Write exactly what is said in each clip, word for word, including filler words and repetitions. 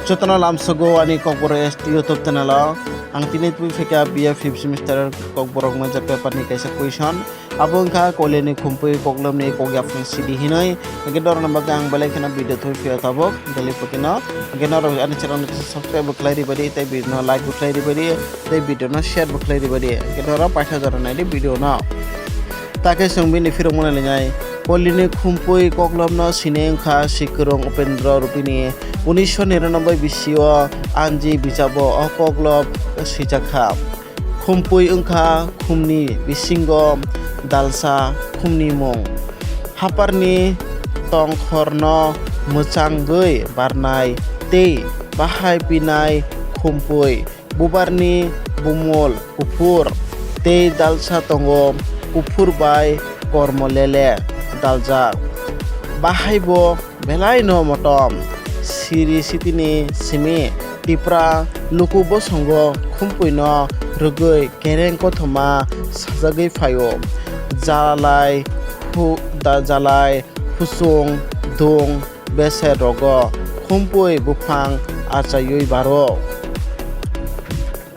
Jotono lamsogo ani Kokborok S T YouTube channel o. Ang tini twi phaikha B A fifth semester Kokborok major paper ni kaisa question. Abo wngkha Kolini Khumpui Koklopni kok yaphang sidi hinwi. Hwnkhe norokni bagwi ang belai kheno video twi phio tabuk daily protino. Hwnkhe norok ani channel no subscribe bo khlai ribadi tei video no like bo khlai ribadi tei video no share bo khlai ribadi. Hwnkhe norok paitha jora naidi video no. Takhe chwng bini phirokmano linai. Kolini Khumpui Koklopno sini wngkha Sikrwng Upendra Rupini. Unisho niranoboi bisio Anji bijabo o koklop swijakha. Khumpui wngkha khumni bisingo dalsa khumni mung. Haparni tongkhorno mwchangwi barnai tei bahai pinai khumpui. Bubarni bumul kuphur tei dalsa tongo, kuphur bai kormo lele daljak. Bahai bo belai no motom, siri sitini simi Tipra luku bosongo Khumpui no rwgwi kereng kothoma sajagwi phaio. Jalai khu-, da-, jalai, khuchung, dung, beser rogo Khumpui buphang achaiwi baro.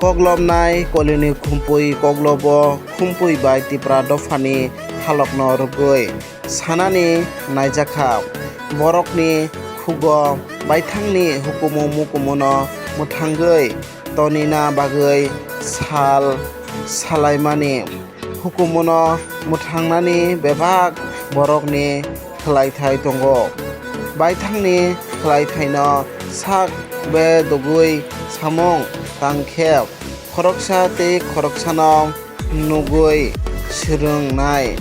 Koklopnai Kolini Khumpui Koklobo Khumpui bai Tipra dophani halokno rwgwi sanani naijakha. Borokni khugo baithangni hukumu mukumuno mwthangwi tonina bagwi sal salaimani. Hukumuno mwthangnani bebak borokni khlaithai tongo. Baithangni khlaithaino sak bedogwi samung tang khe khoroksa tei khoroksano nugwi swrwngnai.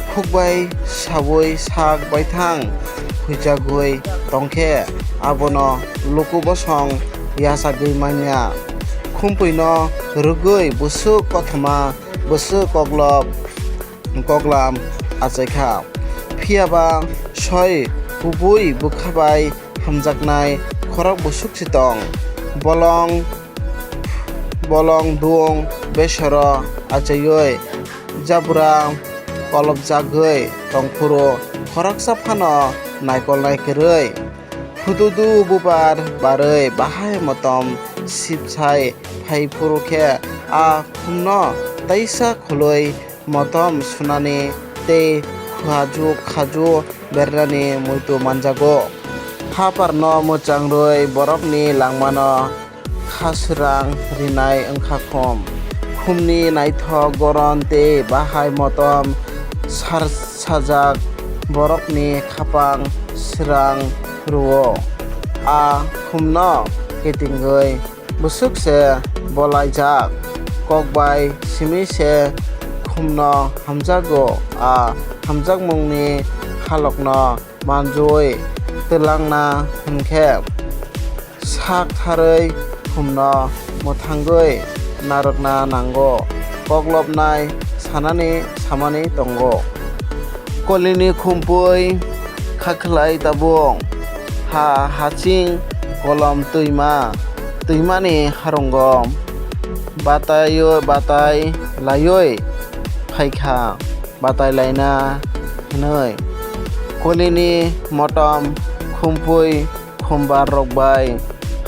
Khukbai saui sak baithang huijagwi tong khe abono luku bosong yachagwi manya. Khumpuino rwgwi bwswk kothoma bwswk koklop koklam achaikha. Phiyaba soi kubui bwkha bai hamjaknai khorok bwswk se tong. Bolong, bolong dung besero achaiwi jabra kolopjagwi tongphuru khoroksa phano naikolnai kwrwi. Hududu bubar barwi bahai motom sipsai phai phuru khe a khumno taisa khului motom sunani tei khaju khaju bernani muitu manjago. Haparno mwchangrwi borokni langmano khaswrang rinai wngkha khum. Khumni naithok goron tei bahai motom sar-, sajak borokni khapang srang rwo. A khumno kitingwi bwswk se bolaijak, kok bai simi se khumno hamjago. A hamjakmungni halokno manjui twlangna hwn khe sak tharwi khumno mwthangwi narwkna nango, koklopnai sanani samani tongo. Kolini khumpui khakhlai tabung ha haching kolom twima, twimani harungo bataiyo-, batai laiwi phaikha, batai laina hwnwi. Kolini motom khumpui khumbar rok bai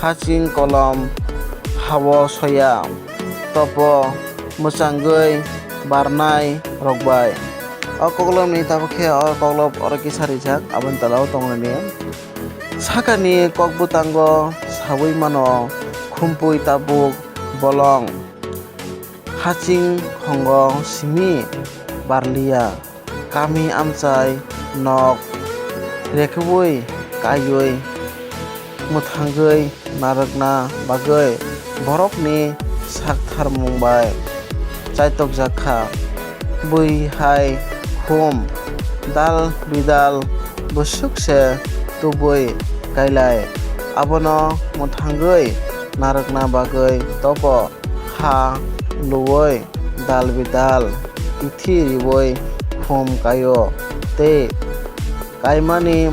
haching kolom hao soya, topo mwchangwi barnai rok bai. O koklopni tabuk khe o koklop oro kisa rijak, aboni tola o tongnani. Sakani kok bwtango saui mano khumpui tabuk bolong. Haching khongo simi barliya, kami amchai nok rekhui kaiwi mwthangwi narwkna bagwi borokni saktharmung bai chaitokjak kha. Bui hai khum dal bidal bwswk se tubui kailai, abono mwthangwi narwkna bagwi topo. Ha luwi dal bidal kithi riwi khum kaio tei kaimani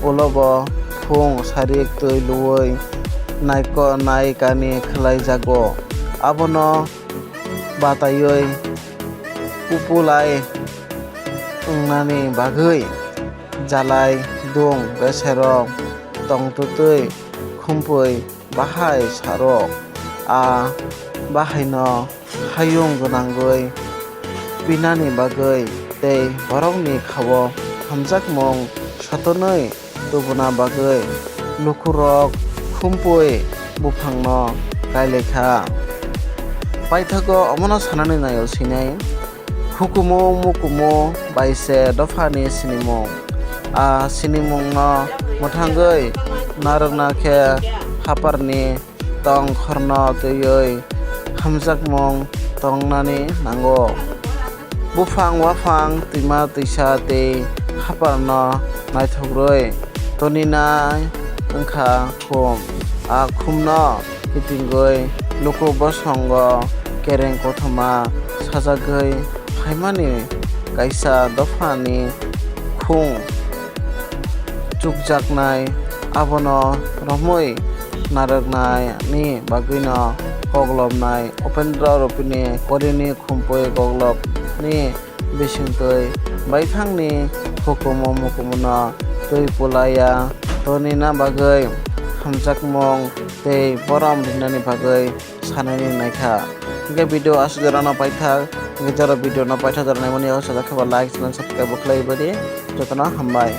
ulobo phung sarik twi luwi naiko-, naikani khlaijago. Abono bataiwi kupulai wngnani bagwi jalai dung beserok tongtwtwi khumpui bahai sarok, a bahaino hayung gwnangwi pinani bagwi tei borokni khao hamjakmung sotonwi tubuna bagwi lukurok khumpui buphangno kailaikha. Paithago omono sanani naio sinai, hukumu mukumu bai se dophani sinimung. A sinimungno mwthangwi narwkna khe haparni tong khorno twiwi hamjakmung tongnani nango. Buphang waphang twima twisa tei haparno naithokrwi toninai wngkha khum. A khumno kitingwi luku bosongo kereng kothoma sajagwi phaimani kaisa dophani khung chukjaknai, abono romwi narwknani bagwino koklopnai. Upendra Rupini korini khumpui koklopni bisingtwi baithangni hukumu mukumuno twi pulaiya tonina bagwi hamjakmung tei borom rinani bagwi sanani naikha. Hingkhe video aswk jorano paithak, hingkhe jora video no paithak jora naimani yago sajak khe ba like, channel subscribe bo khlaiwi baidi. Jotono hambai.